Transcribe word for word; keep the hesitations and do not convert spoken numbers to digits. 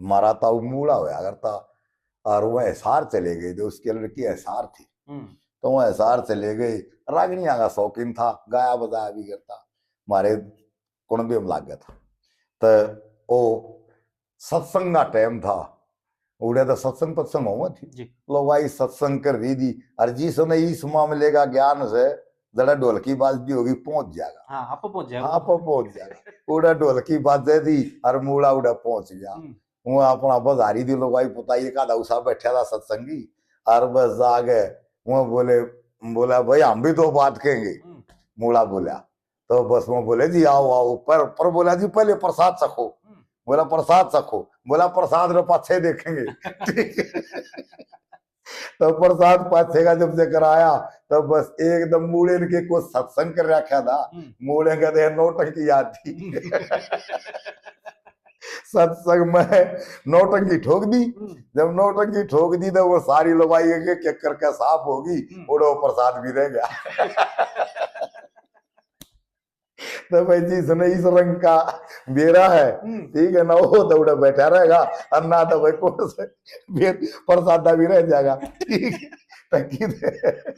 मारा था, वो मूला होया करता, और वह हिसार चले गए थे, उसकी लड़की हिसार थी। हम्म। तो वह हिसार चले गए। रागणिया का शौकीन था, गाया बजाया भी करता, हमारे कुणबे में लाग गया था। तो ओ सत्संग का टाइम था, उड़े तो सत्संग पत्संग हुआ थी। जी। लो भाई, सत्संग कर रही थी, और जिसने इस मामले का ज्ञान से जरा ढोलकी बाजती होगी, पहुंच जाएगा। हाँ, आप पहुंच जाएगा। हाँ, आप पहुंच जाएगा। उड़ा ढोलकी बाजे थी और मूला उड़ा पहुंच गया। हम्म। वो अपना बजारी दी लुगाई पुताई का उसा बैठा था सत्संगी, और बस जाके वो बोले, बोला, "भाई, हम भी दो बात कहेंगे।" हम्म। मूला बोला। तो बस वो बोले, "जी आओ, आओ।" पर पर बोला, "जी पहले प्रसाद चखो।" हम्म। बोला, "प्रसाद चखो।" बोला, "प्रसाद रे पाछे देखेंगे।" ठीक है। तो प्रसाद पाछे का जब से कराया, तो बस एकदम मूले इनके कुछ सत्संग कर रखा था। हम्म। मूले का तो नौटंकी याद थी। सत्संग में नौटंकी ठोक दी। हम्म। जब नौटंकी ठोक दी, तो वो सारी लुगाई एक एक करके साफ होगी, हम्म। उड़ो प्रसाद भी रह गया। तो भाई, जिसने इस रंग का बेरा है, हम्म। ठीक है ना, वो तो उड़े बैठा रहेगा, और ना तो भाई कौन से फिर प्रसादा भी रह जाएगा। ठीक है, तो किधर